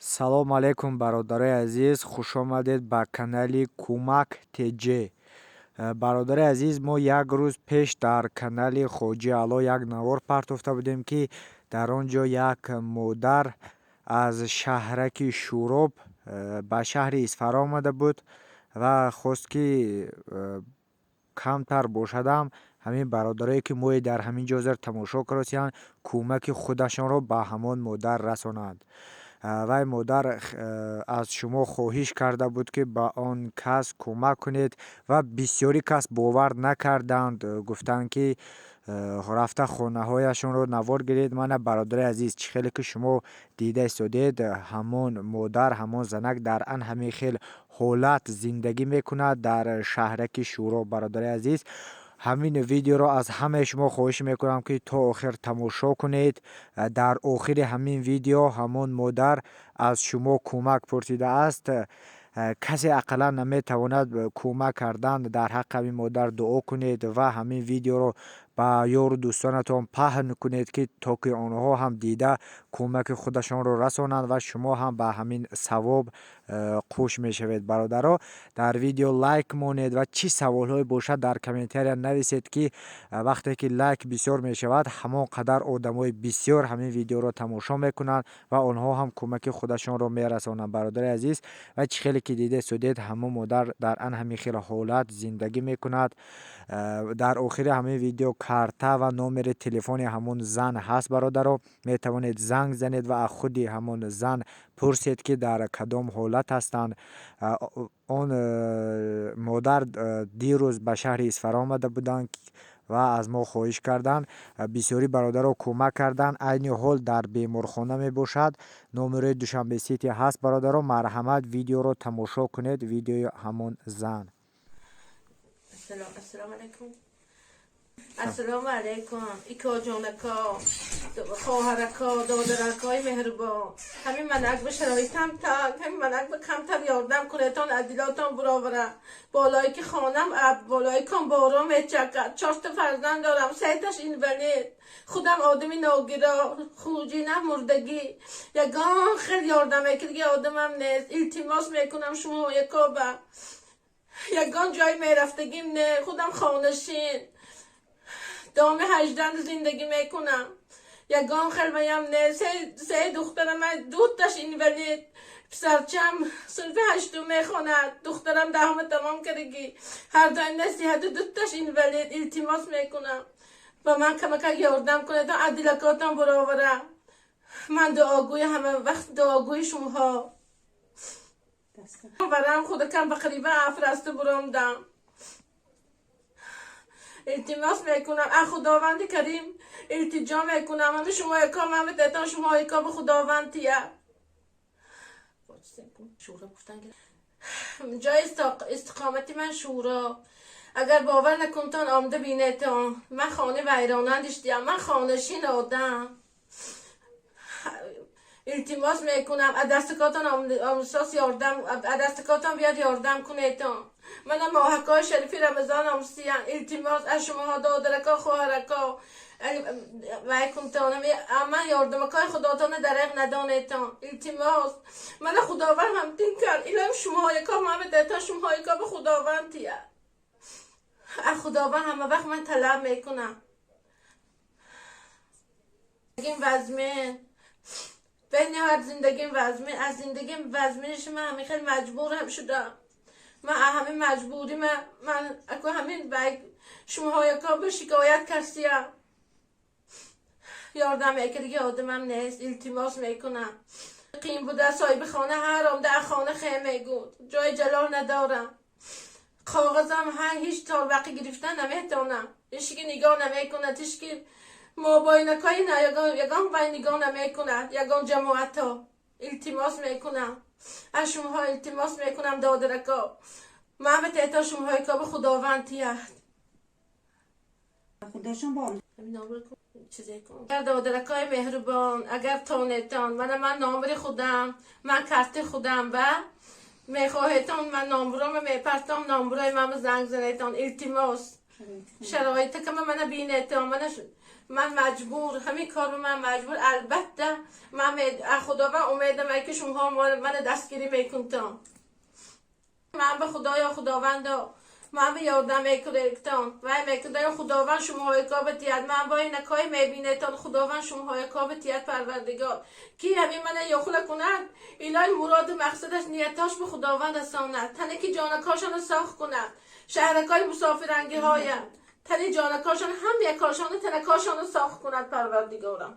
Салом алейкум, бародарои азиз, хушомадед ба канали Кӯмак Тҷ. Бародари азиз, мо як рӯз пеш дар канали Хоҷи Аъло як навор партофта будем, ки дар он ҷо як модар аз шаҳраки Шӯроб ба шаҳри Исфара омада буд ва хост, ки камтар бошадам, ҳамин бародарое, ки мои дар ҳамин ҷо зер тамошо каросиянд, кӯмаки худашонро ба ҳамон модар расонанд. Вай модар аз шумо хоҳиш карда буд, ки ба он кас кӯмак кунед, ва бисёрӣ кас бовар накарданд, гуфтанд, ки рафта хонаҳояшонро навор гиред. Мана, бародари азиз, чӣ хеле ки шумо дида истодед, ҳамон модар, ҳамон занак дар ан ҳамин хел ҳолат зиндагӣ мекунад дар шаҳраки Шӯроб. Бародари азиз, ҳамин видеоро аз ҳамаи шумо хоҳиш мекунам, ки то охир тамошо кунед. Дар охири ҳамин видео ҳамон модар аз шумо кӯмак пурсидааст. Касе ақаллан наметавонад кӯмак кардан, дар ҳаққи ҳамин модар дуо кунед ва ҳамин видеоро ба ёру дӯстонатон паҳн кунед, ки то ки онҳо ҳам дида, кӯмаки худашонро расонанд ва шумо ҳам ба ҳамин савоб қӯш мешавед. Бародаро, дар видео лайк монед ва чӣ саволҳое бошад, дар комментария нависед, ки вақте ки лайк бисёр мешавад, ҳамон қадар одамои бисёр ҳамин видеоро тамошо мекунанд ва онҳо ҳам кӯмаки худашонро мерасонанд. Бародари азиз, ва чӣ хеле ки дида истодед, ҳамон модар дар ан ҳамин хел ҳолат зиндагӣ мекунад. Дар охири ҳамин видео карта ва номери телефони ҳамон зан ҳаст. Бародаро, метавонед занг занед ва аз худи ҳамон зан пурсед, ки дар кадом ҳолат ҳастанд. Он модар дирӯз ба шаҳри Исфара омада буданд ва аз мо хоҳиш карданд. Бисёрӣ бародаро кӯмак карданд. Айни ҳол дар беморхона мебошад. Номерои Душанбе Сити ҳаст. Бародаро, марҳамат, видеоро тамошо кунед, видеои ҳамон зан. Ассалому алайкум, ассалому алайкум, икоҷонако, хоҳарако, додаракои меҳрубон. Ҳамин манак ба шароитам танг, ҳамин манак ба камтар ёрдам кунетон, аз дилотон буровара. Болое ки хонам аб, болои кон борон мечакад. Чорта фарзанд дорам, сеташ инвалид, худам одами ногиро, хуҷинам мурдагӣ. Ягон хел ёрдам мекардаги одамам нест. Илтимос мекунам шумо якоба. Ягон ҷой мерафтагим не, худам хонашин, доми 18 зиндагӣ мекунам. Ягон хелваям не. Се духтарам, дуташ инвалид, писарчам синфи ҳаштум мехонад, духтарам 10-ума тамом кардагӣ, ҳардуям насиҳату, дуташ инвалид. Илтимос мекунам, ба ман камакак ёрдам кунед, аз дилакотон буровара. Ман дуогӯи, ҳама вақт дуогӯи шумоҳо барам. Худакам ба қариба афрасту буромдам. Илтимос мекунам, аз Худованди Карим илтиҷо мекунам. Ҳами шумо яко ман битетон, шумо яко ба Худованд тия. Шӯро гуфтан, ҷои истиқомати ман Шӯро. Агар бовар накунтон, омда бинетон. Ман хони вайронан диштиям, ман хонашин одам. Илтимос мекунам, аз дастакотон омсос ёрдам, аз дастакотон биёд, ёрдам кунетон. Мана моҳакои шарифи Рамазон омсиян. Илтимос аз шумоҳо, додарако, хоҳарако, вай кунтон, ман ёрдамакои худотона дареғ надонетон. Илтимос. Мана Худованд ҳамтин кард, илоҳим шумоҳояко ман бидетон, шумоҳояко ба Худованд тия. Аз Худованд ҳама вақт ман талаб мекунам. Вазмин бениҳоят зиндагим вазмин. Аз зиндагим вазминиш ман ҳамин хел маҷбурам шудам. Ман ҳамин маҷбурӣ ман аку ҳамин шумоҳояко ба шикоят кардиям. Ёрдам мекардаги одамам нест. Илтимос мекунам. Қиин буда, соҳиби хона ҳар омда аз хона хе мегӯд. Ҷои ҷалол надорам, коғазам ҳа, ҳеҷ торбақӣ гирифтан наметавонам. Ҳечки нигоҳ намекунад, ҳечки мобойнакои ягон вай нигоҳ намекунад, ягон ҷамоатҳо. Илтимос мекунам аз шумоҳо, илтимос мекунам, додарако, ман ба тето, шумоҳои ба Худованд тияд. Додаракои меҳрубон, агар тонетон, мана ман номери худам, ман карти худам ба мехоҳетон, ман номбурома мепартом, номбурои мама занг занетон. Илтимос, шароита кама мана бинетон. Мана Ман маҷбур, ҳамин кор ман маҷбур. Албатта, ман худованд умедам, ки шумоҳо ман дастгирӣ мекунтон. Ман ба Худоё, Худовандо, ман ба ёрдам мекунетон, вай мекунад. Худованд шумоҳои ко битиҳад. Ман бо инакҳои мебинетон, Худованд шумоҳои ко битиҳад. Парвардигор, ки ҳамин мана ёхула кунад, илоҳи, муроду мақсадаш, ниятош ба Худованд расонад. Тане ки ҷонакошонро сох кунад, шаҳракҳои мусофирангиҳоя, тани ҷонакошон ҳам якошону танакошонро сох кунад, Парвардигорам.